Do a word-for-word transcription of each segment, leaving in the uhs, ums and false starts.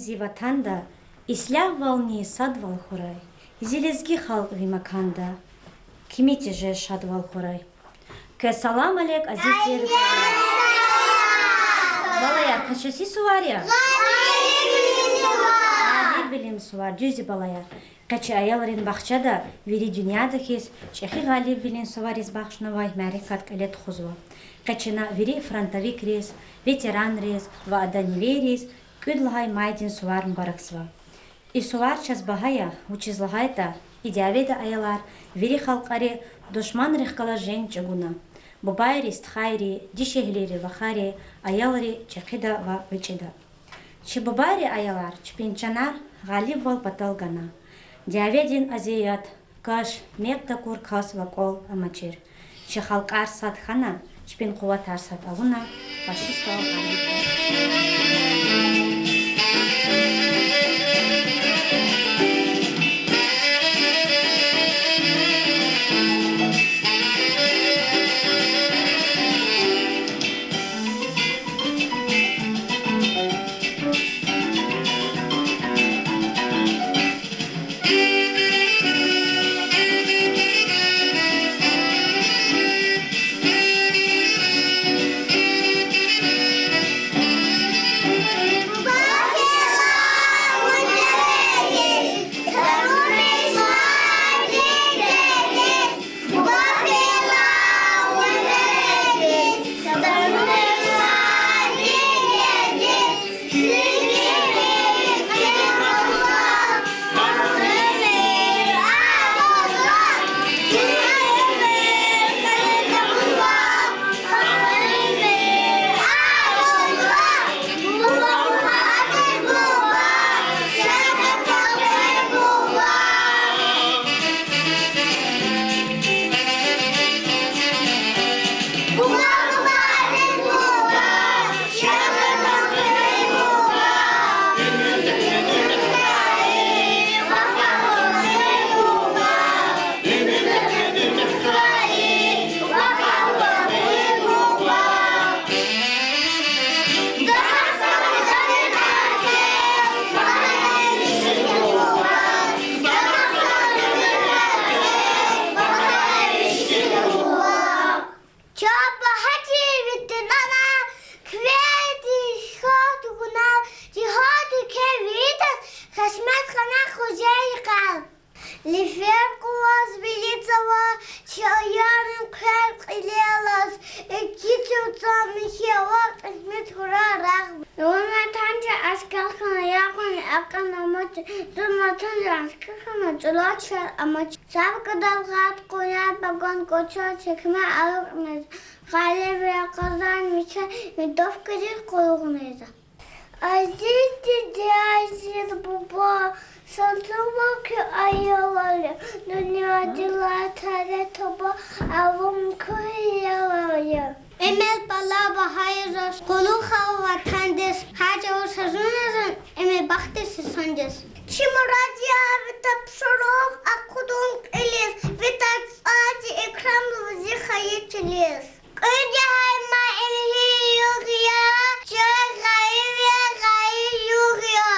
Зи ватанда ислягьвални садвал хьурай, зи лезги халкь ви маканда кими тежез шадвал хьурай. Квез салам алейк, азиз тир балаяр. Къе чи сувар я? Гъалибвилин сувар, дуьз я, балаяр. Къе чи аялрин бахчада вири дуьньяда хьиз чӀехи гъалибвилин сувариз бахшнавай мярекат кьиле тухузва. Къе чна вири фронтовикриз, ветеранриз ва адан невейриз кӀуьд лагьай майдин сувар мубаракзава. И сувар чаз багьа я, вучиз лагьайтӀа и дяведа аялар вири халкьари душманрихъ галаз женг чӀугуна. Бубайри, стхайри, дишегьлийри, вахари, аялри чӀехида ва гъвечӀида. Чи бубайри, аялар, чпин чанар гъалибвал патал гана. Дяведин азият, каш, мекь такур кас ва кӀвал амачир. Чи халкьар сад хьана, чпин къуватар сад авуна, фашистар гъалиб хьана. Чан багьа тир ветеранар, квелди шад хьунар, жигьад уьлкве виридаз, хезмет хьана хуьзер йикъар. Лифер къваз вилиз ава, чи аялрин хъвер кьилел алаз, экъечӀ цӀам михьи ава, кьисмет хьурай рагъ. Вун ватандиз аскер хьана, ягъуни акьван амач, зун ватандиз аскер хьана, чӀулав чар амач. Сав гадал гъад къуняр, баган кӀвачер, чекме алукӀниз, гъалибвилин къазанмишай винтовкадиз къуллугъниз. Азиз диде, азиз буба, сад лагьай куь аялар я, дуьньядилай тари туба авун куь аялар я. Эмел пала багьа я заз, къуллугъ ава ватандиз, гьар чӀавуз са зун я зун, Эмел бахтиз са сандиз. Чи мурад я ви тапшуругъ акъудун кьилиз, ви тарцӀади икрамзава зи хайи чилиз. Кьуьд лагьай ма ингье югъ я, чахъ гъайи ви гъайи югъ я,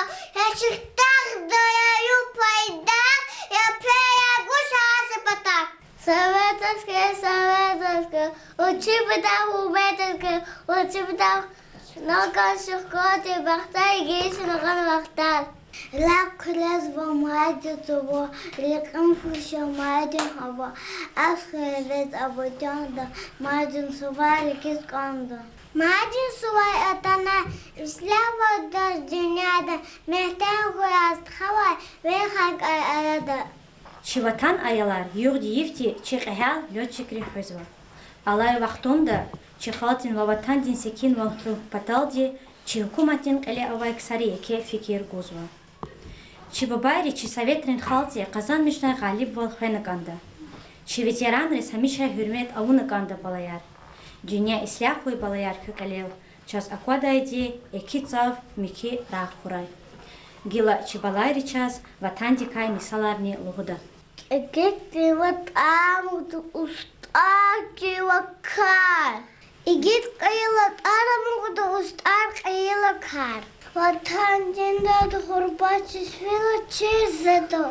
я чахъ тахъ да, я югъ пайдах, я пе, я гуж гьар са патахъ. Советский, советский, учи быда, убедский, учи быда, ноган шукоти бахтай гишин гъан вахтар. Рагъ хъуьрезва майдин цава, рекьин фиша майдин гьава, аскерриз аватанда майдин сувар рикӀиз кӀанда. Майдин сувар атана, ислягьвалдиз дуьньяда, мягьтел хьурай стхавай, вири халкьар арада. Чи ватан, аялар, югъди-йифди чи кьегьал лётчикри хуьзва. Алай вахтунда чи халкьдин ва ватандин секинвал хуьн паталди чи гьукуматдин кьиле авай ксари еке фикир гузва. Чи бубайри чи советрин халкьди къазанмишнай гъалибвал хвена кӀанда. Чи ветеранриз гьамиша гьуьрмет авуна кӀанда, балаяр. Дуьнья ислягь хьуй, балаяр, куь кьилел, чаз аквадайди еке цав, муькуь рагъ хьурай. Гила чи балайри чаз ватандикай мисаларни лугьуда. Игит кьейила тӀвар амукьда, устӀар кьейила кар. Игит кьейила тӀвар амукьда, устӀар кьейила кар. Ватандин дад гъурбатдиз фейила чир жеда.